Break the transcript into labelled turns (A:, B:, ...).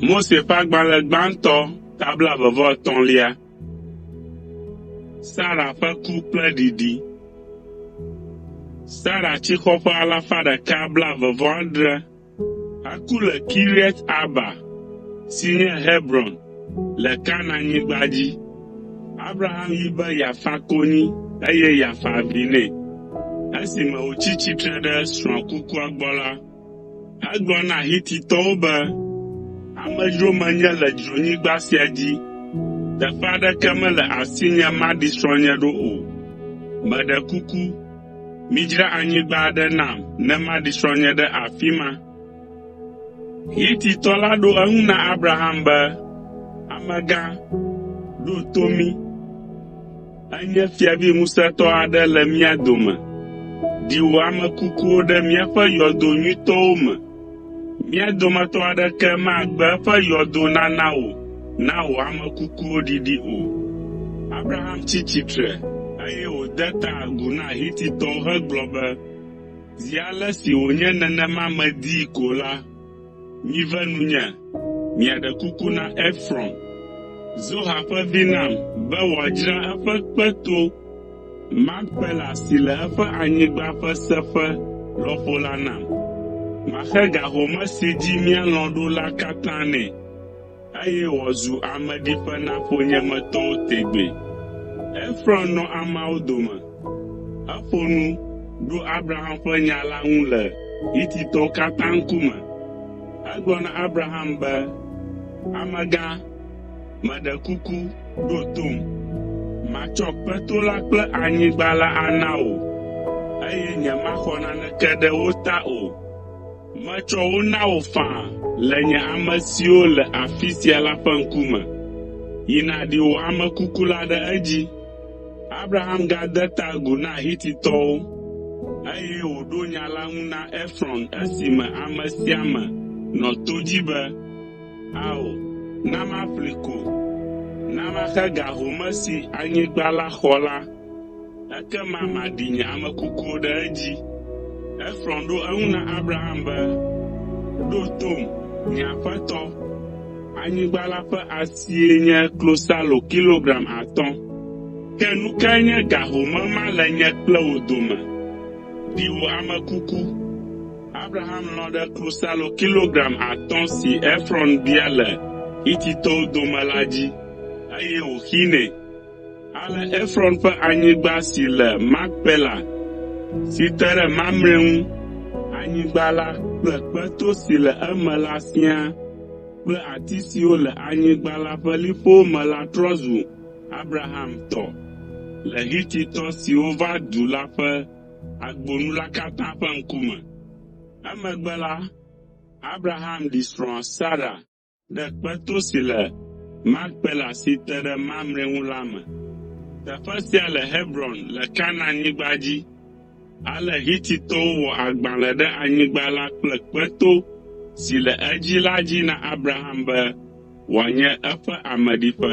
A: Mose ƒe agbalẽ gbãtɔ ta blaeve-vɔ-etɔ̃lia. Sara ƒe ku kple ɖiɖi. Sara tsi xɔ ƒe alafa ɖeka blaeve-vɔ-adre. Eku le Kiriat Arba (si nye Hebron) le Kanaanyigba dzi. Abraham yi be yeafa konyi eye yeafa avi nɛ. Esime wòtsi tsitre ɖe srɔ̃a kukua gbɔ la, Egblɔ na Hititɔwo be, “Amedzro menye le dzronyigba sia dzi. Teƒe aɖeke mele asinye maɖi srɔ̃nye ɖo o. Meɖe kuku, midzra anyigba aɖe nam ne maɖi srɔ̃nye ɖe afi ma.” Hititɔ la ɖo eŋu na Abraham be, “Amegã, ɖo to mí. Ènye fiavi ŋusẽtɔ aɖe le mía dome. Ɖi wò ame kukuwo ɖe míaƒe yɔdo nyuitɔwo me. Mía dometɔ aɖeke magbe eƒe yɔdo nana wò na wò ame kukuwo ɖiɖi o.” Abraham tsi tsitre, eye wòde ta agu na Hititɔwo hegblɔ be, “Zi ale si wònye nenema medii ko la, mive nunye miaɖe kuku na Efrɔn, Zoha ƒe vi nam be wòadzra eƒe kpeto Makpela si le eƒe anyigba ƒe seƒe lɔƒo la nam. Maxe ga home si dzi míalɔ̃ ɖo la katã nɛ, eye wòazu ameɖiƒe na ƒonyemetɔwo tegbee.” Efrɔn nɔ ameawo dome. Eƒo nu, ɖo Abraham ƒe nya la ŋu le Hititɔwo katã ŋkume. Egblɔ na Abraham be, “Amegã, meɖe kuku, ɖo tom. Matsɔ kpeto la kple anyigba la ana wò, eye nyemaxɔ naneke ɖe wo ta o. Metsɔ wo na wò faa le nye ame siwo le afi sia la ƒe ŋkume. Yi nàɖi wò ame kuku la ɖe edzi.” Abraham gade ta agu na Hititɔwo, eye wòɖo nya la ŋu na Efrɔn esime ame sia ame nɔ to dzi be, “Ao, na maƒlee ko. Na maxe ga home si anyigba la xɔ la, ekema maɖi nye ame kukuwo ɖe edzi.” Efrɔn ɖo eŋu na Abraham be, “Ɖo tom, nye aƒetɔ. Anyigba la ƒe asie nye klosalo kilogram atɔ̃. Ke nu kae nye ga home ma le nye kple wò dome? Ɖi wò ame kuku.” Abraham lɔ̃ ɖe klosalo kilogram atɔ̃ si Efrɔn bia le Hititɔwo dome la dzi, eye wòxee nɛ. Ale Efrɔn ƒe anyigba si le Makpela si te ɖe Mamre ŋu, anyigba la kple kpeto si le eme la siaa kple ati siwo le anyigba la ƒe liƒowo me la trɔ zu Abraham tɔ le Hititɔ siwo va du la ƒe agbonu la katã ƒe ŋkume. Emegbe la, Abraham ɖi srɔ̃a Sara ɖe kpeto si le Makpela si te ɖe Mamre ŋu la me. Teƒe sia le Hebron le Kanaanyigba dzi. Ale Hititɔwo wɔ agbalẽ ɖe anyigba la kple kpeto si le edzi la dzi na Abraham be wòanye eƒe ameɖiƒe.